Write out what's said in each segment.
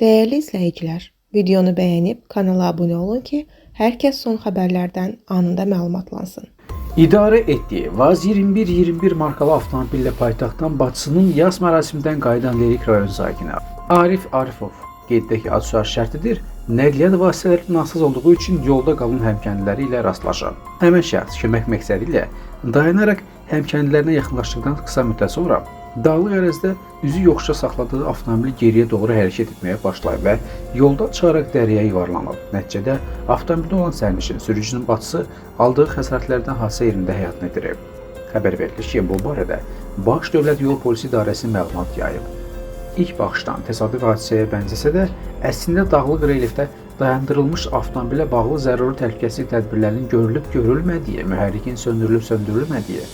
Dəyərli izləyicilər, videonu bəyənib kanala abunə olun ki, hər kəs son xəbərlərdən anında məlumatlansın. İdarə etdiyi Vaz 2121 markalı avtomobillə paytaxtdan bacısının yas mərasimindən qayıdan Lerik rayon sakini Arif Arifov, qeyd edək ki, ad soyad şərtidir, nəqliyyat vasitələri nasaz olduğu üçün yolda qalan həmkəndliləri ilə rastlaşır. Həmin şəxs kömək məqsədi ilə dayanaraq həmkəndlilərinə yaxınlaşdıqdan qısa müddət sonra dağlıq ərazidə üzü yoxuşa saxladığı avtomobili geriyə doğru hərəkət etməyə başlayıb və yoldan çıxaraq dərəyə yuvarlanıb. Nəticədə avtomobildə olan sərnişin sürücünün bacısı aldığı xəsarətlərdən hadisə yerində həyatını itirib. Xəbər verilir ki, bu barədə Baş Dövlət Yol Polisi İdarəsi məlumat yayıb. İlk baxışdan təsadüf hadisəyə bənzəsə də, əslində dağlıq relyefdə dayandırılmış avtomobilə bağlı zəruri təhlükəsizlik tədbirlərinin görülüb-görülmədiyi, mühərrikin söndürülüb-söndürülmədiyi,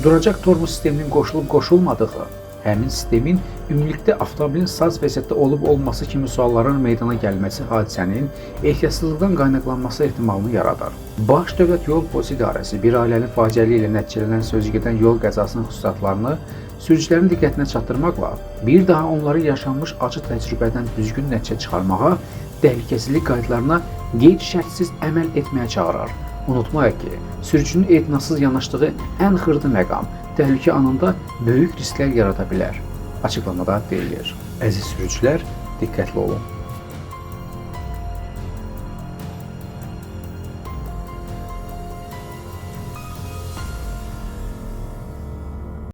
duracaq tormoz sisteminin qoşulub-qoşulmadığı, həmin sistemin ümumilikdə avtomobilin saz vəziyyətdə olub-olması kimi sualların meydana gəlməsi hadisənin ehtiyatsızlıqdan qaynaqlanması ehtimalını yaradır. Baş Dövlət Yol Polisi İdarəsi bir ailənin faciəli ilə nəticələnən sözügedən yol qəzasının xüsusiyyətlərini sürücülərin diqqətinə çatdırmaqla bir daha onları yaşanmış acı təcrübədən düzgün nəticə çıxarmağa, təhlükəsizlik qaydalarına qeyd-şərtsiz əməl etməyə çağırır. Unutmayaq ki, sürücünün etinasız yanaşdığı ən xırda məqam təhlükə anında böyük risklər yarada bilər. Açıqlamada deyilir. Əziz sürücülər, diqqətli olun.